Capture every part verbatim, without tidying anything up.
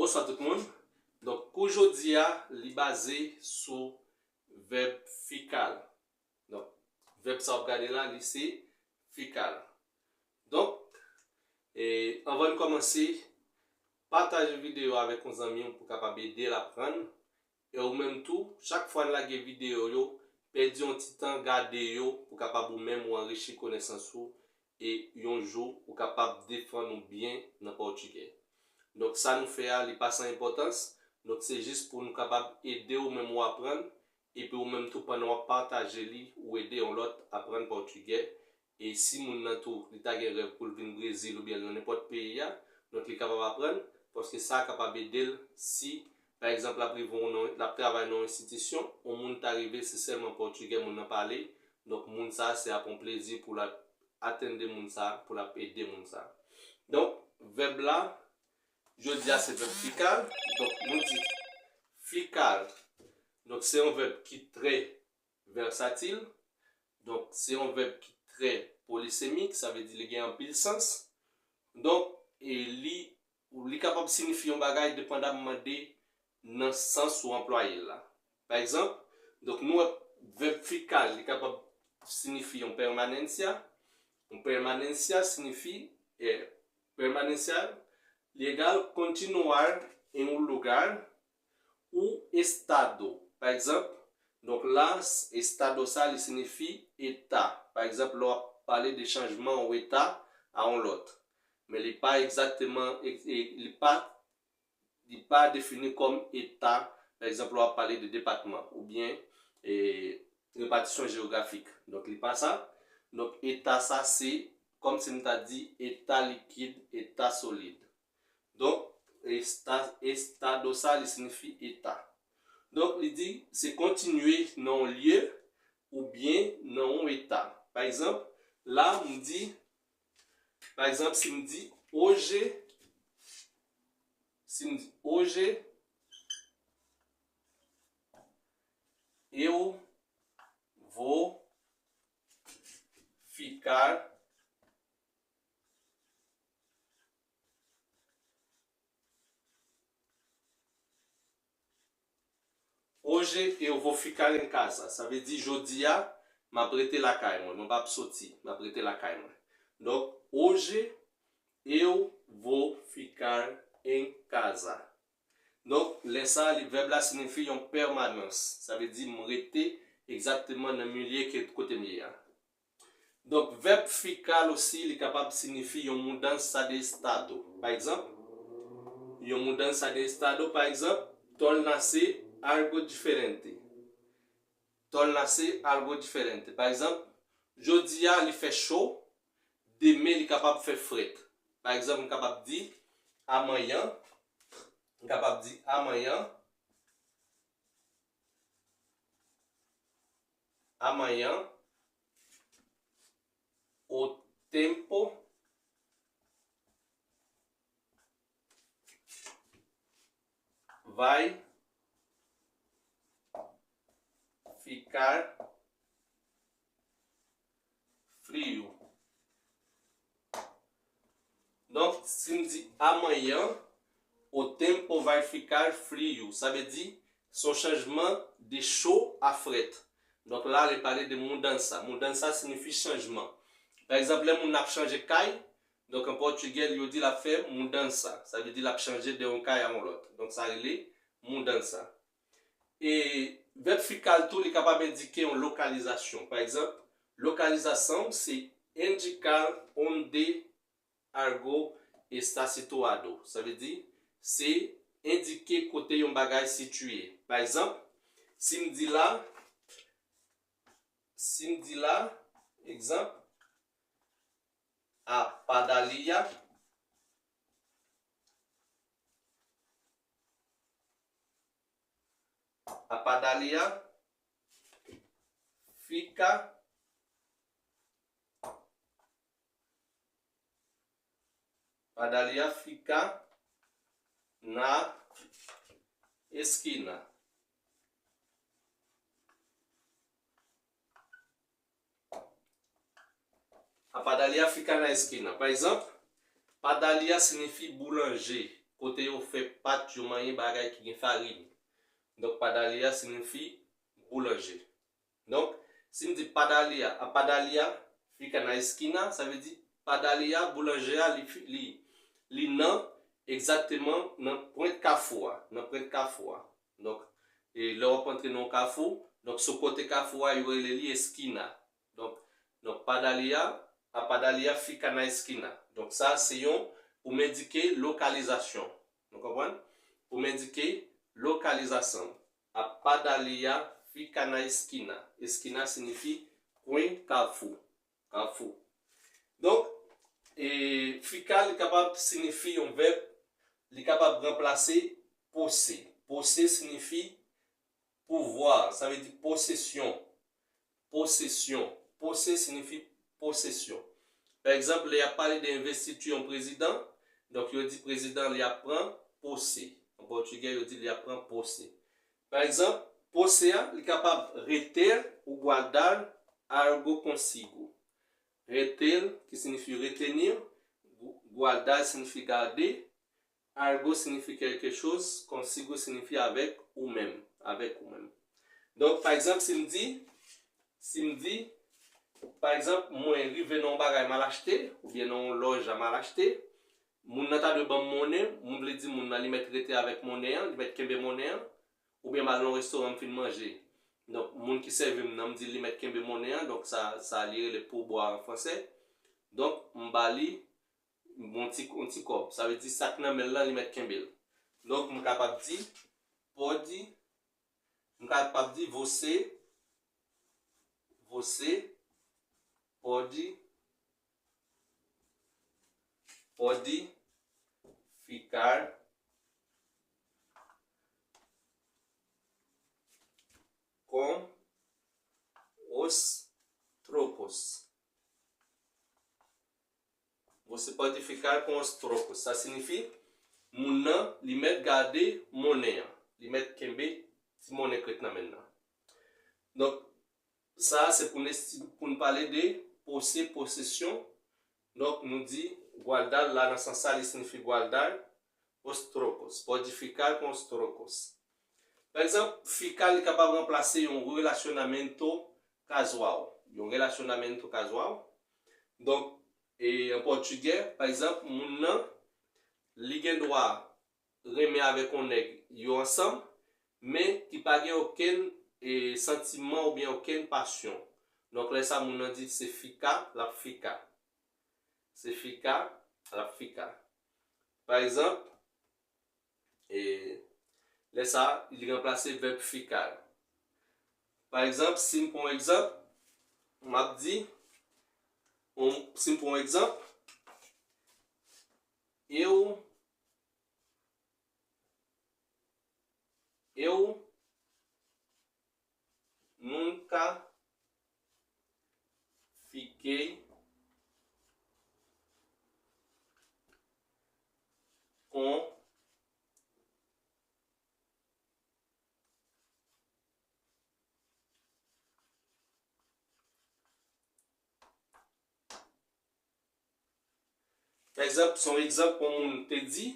Bonswa tout moun. Donk, kou jodi a, li baze sou vèb ficar. Donk, vèb sa w ap gade la, li se ficar. Donk, e, anvan n kòmanse, pataje videyo a avèk yon zanmi w pou kapab ede l aprann. E ou menm tou, chak fwa n lage videyo yo, pèdi yon ti tan gade yo pou kapab ou menm ou anrichi konesans ou e yon jou ou kapab defann ou byen nan pòtigè. Donk, sa nou fè a, li pa san enpòtans. Donk, se jis pou nou kapab ede ou menm ou aprann, epi ou menm tou, pandan w ap pataje li, ou ede yon lòt aprann pòtigè. E si moun nan tou, li ta gen rèv pou l vin Brezil oubyen nan nenpòt peyi a, donk li kapab aprann, paske sa kapab ede l si, pa egzanp, l ap rive nan, l ap travay nan yon enstitisyon, yon moun ta rive, se sèlman pòtigè moun nan pale, donk moun sa, se ap yon plezi pou l ap atende moun sa, pou l ap ede moun sa. Donk, vèb la, jodi a se vèb ficar, donk nou di ficar. Donk, se yon vèb ki trè vèsatil. Donk, se yon vèb ki trè polisemik, sa vle di li gen anpil sans. Donk, e li, li kapab siyifi yon bagay depandamman de nan sans ou anplwaye l la. Pa egzanp, donk nou wè vèb ficar, li kapab siyifi yon permanencia. Yon permanencia siyifi, eh, permanencia, li egal continuar en un lugar ou estado. Pa egzanp, donk la, estado sa, li siyifi eta. Pa egzanp, lè w ap pale de chanjman yon eta a yon lòt. Men li pa egzakteman, e, e, li pa, li pa defini kòm eta, pa egzanp, lè w ap pale de depatman oubyen, e, repatisyon jewografik. Donk, li pa sa. Donk, eta sa, se kòm si m ta di eta likid, eta solid. Donk, esta-, estado sa, li siyifi eta. Donk, li di, se kontinye nan yon lye oubyen nan yon eta. Pa egzanp, la, m di, pa egzanp, si m di, hoje, si m di, hoje eu vou ficar Hoje eu vou ficar em casa. Sa vle di, jodi a, m ap rete lakay mwen. Mwen p ap soti. M ap rete lakay mwen. Donk, hoje eu vou ficar em casa. Donk, lè sa a, li, vèb la siyifi yon pèmanans. Sa vle di, m rete egzakteman nan milye ke, kote m ye a. Donk, vèb ficar osi, li kapab siyifi yon mudança de estado. Pa egzanp, yon mudança de estado, pa egzanp, torna-se algo diferente. Torna-se algo diferente. Pa egzanp, jodi a, li fè cho, demen, li kapab fè frèt. Pa egzanp, m kapab di, amanhã, m kapab di, amanhã, amanhã, o tempo vai ficar frio. Donk, si m di amanhã, o tempo vai ficar frio, sa vle di, se yon chanjman de cho a frèt. Donk, la, li pale de mudança. Mudança siyifi chanjman. Pa egzanp, lè moun ap chanje kay, donk, an pòtigè, yo di l ap fè mudança. Sa vle di, l ap chanje de yon kay a yon lòt. Donk, sa rele mudança. E vèb ficar tou, li kapab endike yon lokalizasyon. Pa egzanp, localização se indicar onde algo está situado. Sa vle di, se endike kote yon bagay sitiye. Pa egzanp, si m di la, si m di la, egzanp, a padaria, a padaria fica, padaria fica na esquina. A padaria fica na esquina. Pa egzanp, padaria siyifi boulanje, kote yo fè pat, yo manyen bagay ki gen farin. Donk, padalia siyifi boulanje. Donk, si m di padalia, a padalia fika na eskina, sa vle di padalia, boulanje a, li, fi- li, li nan egzakteman nan pwent kafou a, nan pwent kafou a. Donk, e lè w ap antre nan yon kafou, donk sou kote kafou a, yo rele li eskina. Donk, donk padalia, a padalia fika na eskina. Donk, sa se yon, pou m endike lokalizasyon. Nou konprann? Pou m endike lokalizasyon. A padalia fika na eskina. Eskina siyifi kwen, kafou. Kafou. Donk, e, fika, li kapab siyifi yon vèb, li kapab ranplase pose. Pose siyifi pouvwa, sa vle di posesyon. Posesyon. Pose siyifi posesyon. Pa egzanp, lè y ap pale de envestiti yon prezidan, donk yo di prezidan li ap pran pose. An pòtigè, yo di li ap pran pose. Pa egzanp, pose a, li kapab reter ou guardar algo consigo. Reter, ki siyifi retenir, gu- guardar siyifi gade, algo siyifi quelque chose, consigo siyifi avèk ou menm, avèk ou menm. Donk, pa egzanp, si m di, si m di, pa egzanp, mwen rive nan yon bagay m al achte, oubyen nan yon lòj la m al achte, moun nan ta dwe ban m monnen, m vle di moun nan li mèt rete avèk monnen an, li mèt kenbe monnen an, oubyen m al nan yon restoran m fin manje. Donk, moun ki sèvi m nan, m di li mèt kenbe monnen an, donk sa, sa li rele pourboire an fransè. Donk, m ba li yon ti, yon ti kòb. Sa vle di sa k nan men l lan, li mèt kenbe l. Donk, m kapab di, pode, m kapab di, você, você pode, pode ficar com os trocos. Você pode ficar com os trocos. Sa siyifi, moun nan, li mèt gade monnen an. Li mèt kenbe ti monnen k ret nan men l lan. Donk, sa a se pou n esti- pou n pale de pose, posesyon. Donk, nou di guardar la, nan sans sa, li siyifi guardar os trocos. Pode ficar com os trocos. Pa egzanp, fika, li kapab ranplase yon relacionamento casual. Yon relacionamento casual. Donk, e, an pòtigè, pa egzanp, moun nan, li gen dwa renmen avèk yon nèg, yo ansanm, men ki pa gen okenn, e, santiman oubyen okenn pasyon. Donk, lè sa moun nan di se fika, l ap fika. Se fika, l ap fika. Pa egzanp, e, lè sa, li ranplase vèb ficar. Pa egzanp, si m pran yon egzanp, m ap di, on- si m pran yon egzanp, eu, eu nunca fiquei com Pa egzanp, se yon egzanp yon moun te di,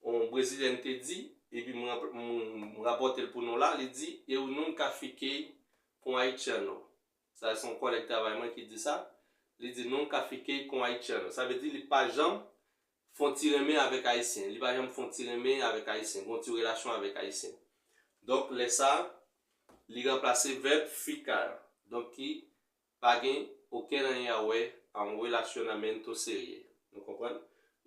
yon brezilyèn te di, epi m rap- m- m rapòte l pou nou la, li di, eu nunca fiquei com haitiano. Sa se yon kòlèg travay mwen ki di sa. Li di, nunca fiquei com haitiano. Sa vle di, li pa janm fè yon ti renmen avèk Ayisyen. Li pa janm fè yon ti renmen avèk Ayisyen, gon ti relasyon avèk Ayisyen. Donk, lè sa, li ranplase vèb ficar. Donk, ki pa gen okenn anyen a wè a yon relacionamento serye. Nou konprann?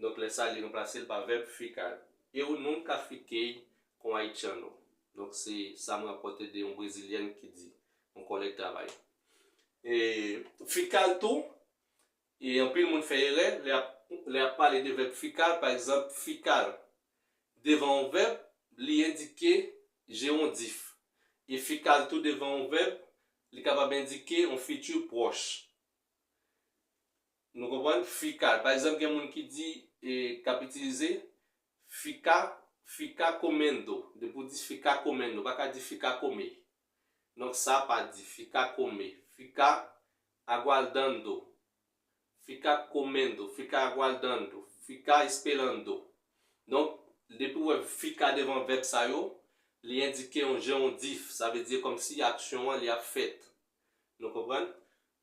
Donk, lè sa, li ranplase l pa vèb ficar. Eu nunca fiquei com haitiano. Donk, se sa m rapòte de yon brezilyèn ki di, yon kòlèg travay. E, ficar tou, e anpil moun fè erè, lè y ap, lè y ap pale de vèb ficar, pa egzanp, ficar devan yon vèb, li endike jewondif. E ficar tou devan yon vèb, li kapab endike yon fiti pwòch. Nou konprann? Ficar. Pa egzanp, gen moun ki di, e, k ap itilize ficar, ficar comendo. Depi w di ficar comendo, pa ka di ficar comer. Donk, sa pa di ficar comer. Ficar aguardando. Ficar comendo, ficar aguardando, ficar esperando. Donk, depi w wè fi ka devan vèb sa yo, li endike yon jendif. Sa vle di kòmsi aksyon an li ap fèt. Nou konprann?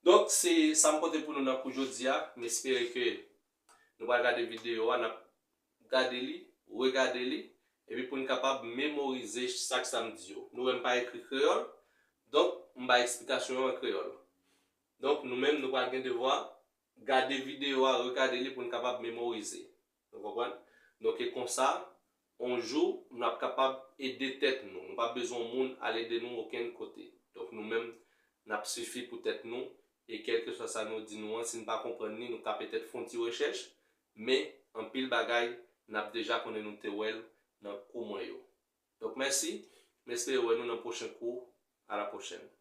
Donk, se sa m pote pou nou nan kou jodi a. M espere ke nou pral gade videyo a, n ap gade li, regade li, epi pou n kapab memorize chak sa m di yo. Nou wè m pa ekri kreyòl, donk m bay eksplikasyon yo an kreyòl. Donk, nou menm, nou pral gen devwa gade videyo a, regade li pou n kapab memorize. Nou konprann? Donk, e konsa, yon jou, n ap kapab ede tèt nou. Nou pa bezwen moun al ede nou okenn kote. Donk, nou menm, n ap sifi pou tèt nou, e kèlkeswa sa nou di nou an, si n pa konprann li, nou ka petèt fè yon ti rechèch, men anpil bagay, n ap deja konnen nou te wè l nan kou mwen yo. Donk, mèsi, m espere wè nou nan pwochen kou. À la prochaine.